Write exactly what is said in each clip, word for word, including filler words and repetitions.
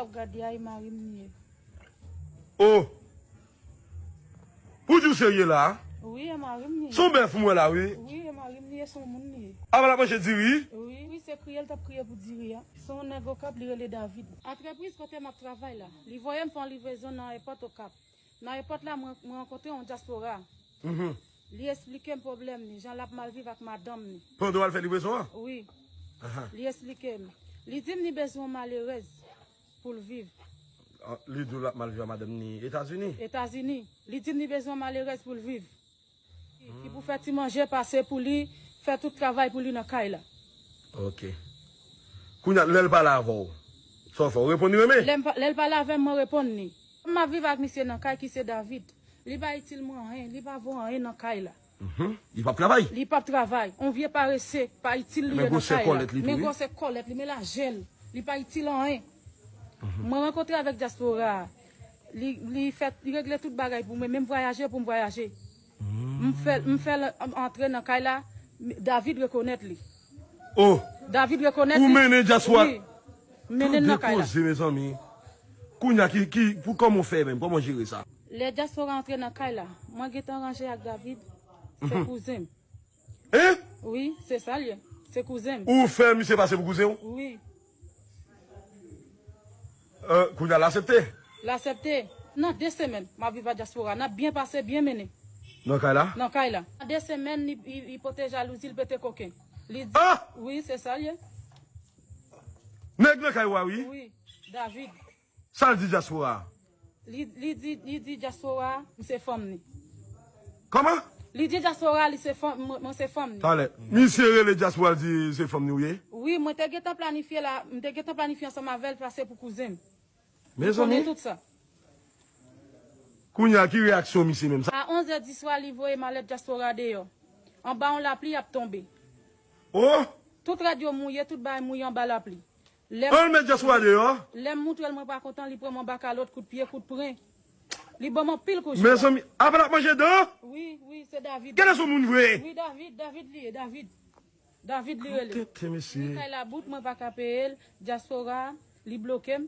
W ap gade a, e mari m li ye. Oh! Pou di w serye la? Wi, e mari m li ye. Se yon bèf m wè la, wi. Wi, e mari m li ye, se yon moun li ye. Apa l ap manje diri? Wi, wi, se kriye l t ap kriye pou diri a. Se yon nèg Okap, li rele David. Antrepriz kote m ap travay la, li voye m fè yon livrezon nan ayewopò Okap. Nan ayewopò la, mwen, mwen rankontre yon dyaspora. Mhm. Li esplike m pwoblèm li, jan l ap mal viv ak madanm li. Pandan w al fè livrezon an? Wi. Aha. Li esplike m. Li di m li bezwen yon malerèz pou l viv. Ah, li di w l ap mal viv ak madanm ni Etazini? Etazini. Li di m li bezwen yon malerèz pou l viv. Ki pou fè ti manje pase pou li, fè tout travay pou li nan kay la. Ok. Kounye a, lè l pale avè w, sa w fè? W reponn li menm? Lè m pa- lè l pale avè m, mwen reponn li. M ap viv ak misye nan kay ki se David. Li pa itil mwen anyen, li pa vo anyen nan kay la. Mhm. Li p ap travay? Li p ap travay. On vye parese, pa itil li ye nan kay la. Men gwosè kòlèt li tou, wi. Men gwosè kòlèt li, men lajè l. Li pa itil anyen. Mhm. Mwen rankontre avèk dyaspora a. Li, li fè, li regle tout bagay pou mwen, menm vwayaje pou m vwayaje. M fè, m fè l antre nan kay la, David rekonèt li. Oh! David rekonèt li. Ou mennen dyaspora? Wi. M mennen l nan kay la. Tande koze, mezanmi. Kounye a, ki, ki, pou, kòman w fè menm? Kòman w jere sa? Lè dyaspora antre nan kay la, mwen gentan ranje ak David, se kouzen m. Hein? Wi, se sa l ye. Se kouzen m. Ou fè misye pase pou kouzen w? Wi. Euh, kounye a l aksepte? L aksepte. Nan de semèn, m ap viv ak dyaspora. N ap byen pase, byen mennen. Nan kay la? Nan kay la. Nan de semèn, li, li, li pote jalouzi, li pete koken. Li di, ah! Wi, se sa l ye. Nèg nan kay ou a, wi. Wi, David. Sa l di dyaspora a? Li, li di, li di dyaspora a, m se fanm ni. Kòman? Li di dyaspora a, li se fanm, mwen, mwen se fanm ni. Talè. Misye rele dyaspora, l di se fanm ni ou ye? Wi, mwen te gentan planifye la, m te gentan planifye ansanm avè l pase pou kouzen m. Mezanmi. Ou konnen tout sa. Kounye a, ki reyaksyon misye menm sa? A onz è di swa, li voye malèt dyaspora deyò. Anba yon lapli ap tonbe. Oh! Tout rad yo mouye, tout bagay mouye anba lapli. Lè m- An l met dyaspora deyò. Lè m moutre l mwen pa kontan, li pran m anba kalòt, kout pye, kout pren. Li ban m anpil kou jwa. Mezanmi, apa l ap manje dan? Wi, wi, se David. Genlè se yon moun vre. Wi, David, David li ye, David. David li rele. Tete, mesye. Li kay la bout, mwen pa ka peye l. Dyaspora, li bloke m.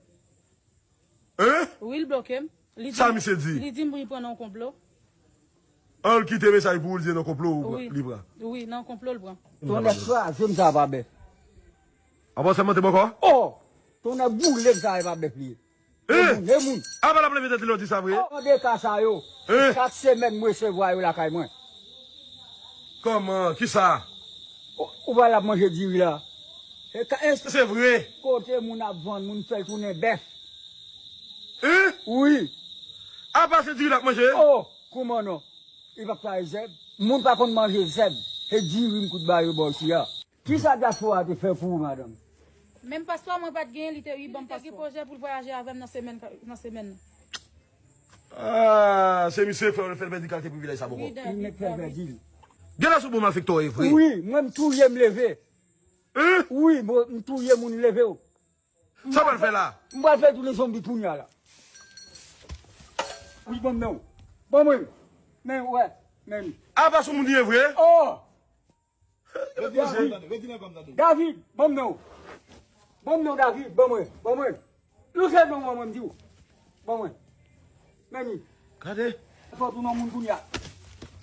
Hein? Wi, li bloke m. Li di- Sa misye di? Li di m li pran nan yon konplo. An l kite mesaj pou ou, li di nan konplo ou pran- Wi. Li pran. Wi, nan konplo l pran. Tonnè kraze m sa pa bèf. Apa w sèmante bòkò? Oh! Tonnè boule m sa e pa bèf li ye. Hein? E moun, e moun. Apa l ap leve tèt li lè w di sa vre? Oh, de ka sa yo. Hein? Chak semèn m resevwa yo lakay mwen. Kòman? Kisa? Ou, ou pa l ap manje diri la. E ka, e- Se vre. Kote moun ap vann, moun fè l tounen bèf. Hein? Wi. Apa se diri l ap manje? Oh, kouman non? Li p ap fè zèb. Moun pa konn manje zèb. Se diri m kout ba yo bò isi a. Kisa dyaspora te fè pou ou, madanm? Menm paspò mwen pa t genyen, li te, li ban m paspò. Li te gen pwojè pou l vwayaje avè m nan semèn, nan semèn nan. Ah, se misye fè, fè l pèdi kalite privilèj sa bòkò. Wi, David, li mèt fè l pèdi l. Genlè se yon bon malfektè w ye vre. Wi, mwen m touye m leve. Hein? Wi, mwen m touye moun leve w. Sa w pral fè la? M pral fè tounen zonbi kounye a la. Wi, ban m men w. Ban mwen. Men, wè, men. Apa se yon moun li ye vre? Oh! David, David, ban m men w. Ban m men w, David, ban mwen, ban mwen. Louse non mwen, mwen, m di w. Ban mwen. Men li. Gade. M ap fè w tounen moun kounye a.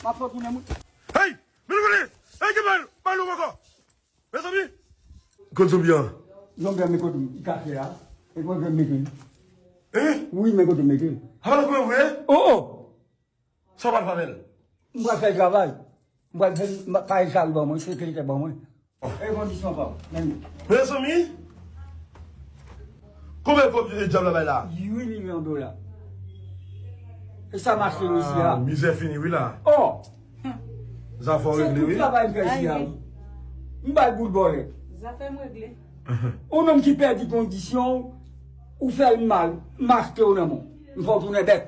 M ap fè w tounen moun. Hey! Men nou konnen! Hey, ki bal! Bal nou ankò! Mezanmi! Kot zonbi an? Zonbi an, men kote m kache a. E mwen menm mete l. Hein? Wi, men kote m mete l. Apa l ap konnen vre? Oh, oh! Sa w pral fè avè l? M pral fè l travay. M pral fè l, m pa l sa l ban mwen, sekirite ban mwen. Oh. E kondisyon pa w, men li. Mezanmi! Konbyen kòb e dyab la bay la? Uit milyon dola. E sa m achte isi a. Ah, mizè fini wi la. Oh! Zafè w regle wi. Se tout travay m fè isi a wi. M bay boul bòlèt. Zafè m regle. Yon nonm ki pèdi kondisyon w, ou fè l mal, m achte w nan men w. M fè w tounen bèt.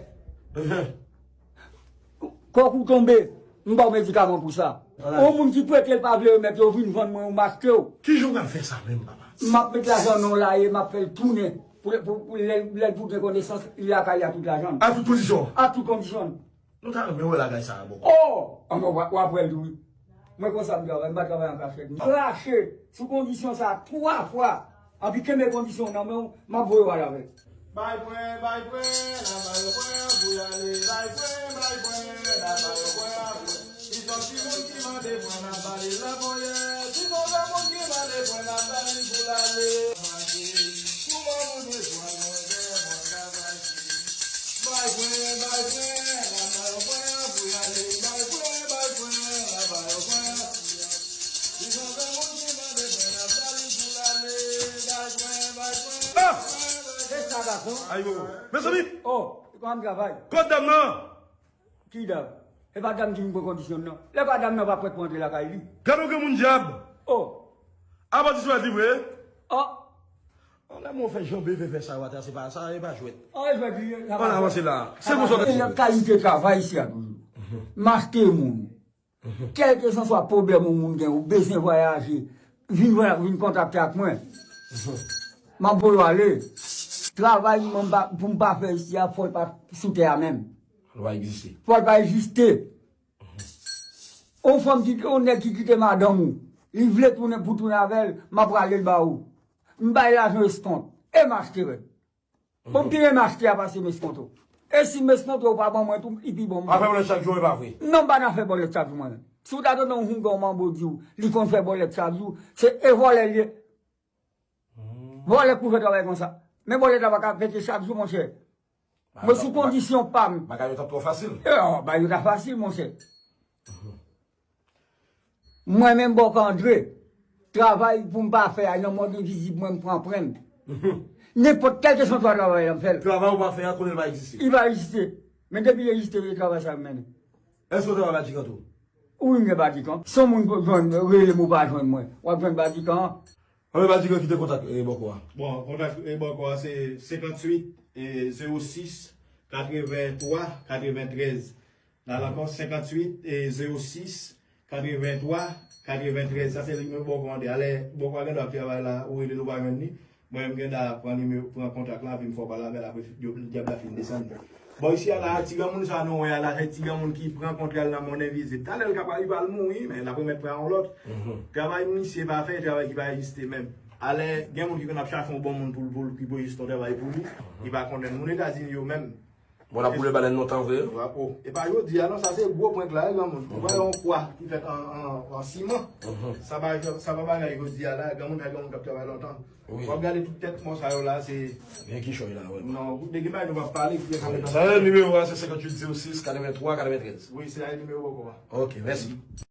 Kòk ou tonbe, m ba w medikaman pou sa. Yon moun ki prete l pa vle remèt, yo vin vann mwen, yo m achte w. Kijan w pral fè sa menm, papa? M ap met lajan nan w la ye, m ap fè l tounen. Pou, pou, pou lè, lè l pou gen konesans, li lakay li a tout lajan l. A tout kondisyon? A tout kondisyon. Nou ta renmen wè lagay sa a bòkò. Oh! An mwen w ap wè l tou wi. Mwen konsa m travay, m pa travay an kachèt. M krache sou kondisyon sa a twa fwa. Anpi kenbe kondisyon w nan men w, m ap voye w al avè l. Bay pwen, bay pwen, n ap ba yo pwen an pou y ale. Bay pwen, bay pwen, n ap ba yo pwen an pou y ale. Si s on timoun ki mande pwen, n ap ba li l nan ponyèt. Si s on granmoun ki mande pwen, n ap ba li l pou l ale. Mache, pou bon moun bezwen mwen, fè bon travay. Bay pwen, bay pwen, n ap ba yo pwen an pou y ale. Bay pwen, bay pwen, n ap ba yo pwen an pou y ale. Si s on granmoun ki mande pwen, n ap ba li l pou l ale. Bay pwen, bay pwen, bay pwen, bay pwen. Ah! Se sa, gason. Ayo. Mezanmi! Oh, kòman travay? Kot dam nan? Ki dam? E pa dam ki vin pran kondisyon nan. Lè pa dam nan pa prèt pou antre lakay li. Gade yon granmoun dyab! Oh! Apa ti sou li vre? Oh! Anlè mwen fè janbe fè fè sa yo atè, se pa sa, e pa jwèt. Oh, e jwèt li. Ann avanse la. Se konsa. E nan kalite travay isi a toujou. M achte moun. Kèlkeswa pwoblèm yon moun gen, ou bezwen vwayaje, vin vwaya-, vin kontakte ak mwen. M ap voye w ale. Travay mwen pa, pou m pa fè isi a, fò l pa sou tè a menm. Fò l pa egziste. Fò l pa egziste. Yon fanm ki, yon nèg ki kite madanm ou, li vle tounen pou tounen avè l, m ap rale l ba ou. M bay lajan eskont. E m achte rèd. Bon, m pi renmen achte a pase m eskonte w. E si m eskonte w pa ban mwen tou, li pi bon. Apre bòlèt chak jou, e pa vre. Non, m pa nan fè bòlèt chak jou mwen menm. Si w ta tande yon houngan, yon manbo di w, li konn fè bòlèt chak jou, se e vòlè l ye. Vòlè k pou fè travay konsa. Men bòlèt la pa ka pete chak jou, monchè. Mwen sou kondisyon pa m. Bagay yo t ap twò fasil. E, oh, bagay yo ta fasil, monchè. Mwen menm, Bòkò André, travay pou m pa fè a, nan mòd envizib mwen, m pran pran m. Nenpòt kèlkeswa travay la, m fè l. Travay ou pa fè a, konnen l pa egziste. Li pa egziste. Men depi li egziste, e travay sa m mennen. Èske w travay Badikan tou? Wi, m gen Badikan. Si yon moun jwenn, rele m ou pa jwenn mwen, w ap jwenn Badikan. Anben, Badikan, kite kontak, e, Bòkò a. Bon, kontak, e, Bòkò a se senkantuit, e, zewo sis, katreventwa, katreventrèz. N al ankò, senkantuit, e, zewo sis, katreventwa, katreventrèz. Sa se nimewo Bòkò a. Alè, Bòkò a gen dwa ap travay la, ou rele l, ou pa jwenn li. Mwen menm gen dwa pran nimewo, pran kontak la, epi m fè w pale avè l, apre dyab la fin desann. Bon, isi a la, ti granmoun sa nou wè a la, se ti granmoun ki pran kont li al nan mòd envizib. Talè l ka pa, li pral mouri, men l ap remèt pran yon lòt. Travay misye pa fè, travay ki pa egziste menm. Alè, gen moun ki konn ap chache yon bon moun pou l, pou l, ki pou egziste yon travay pou li, li pa konnen. Moun Etazini yo menm. Bon, l ap boule balèn lontan vre. Wa-, oh, e pa jodi a non, sa se gwo prank la, wi, granmoun. Ou wè yon kwa ki fèt an, an, an siman. Sa pa, sa pa bagay jodi a la, granmoun, granmoun k ap travay lontan. Wi. W ap gade tout tèt mò sa yo la, se. Gen kichòy la, wi. Non, koute, gen bagay nou p ap pale, ki gen sa yo nan. Sa yo, nimewo a, se senkantuit zewo sis katrevenntwa katreventrèz. Wi, se a nimewo Bòkò a. Ok, mèsi.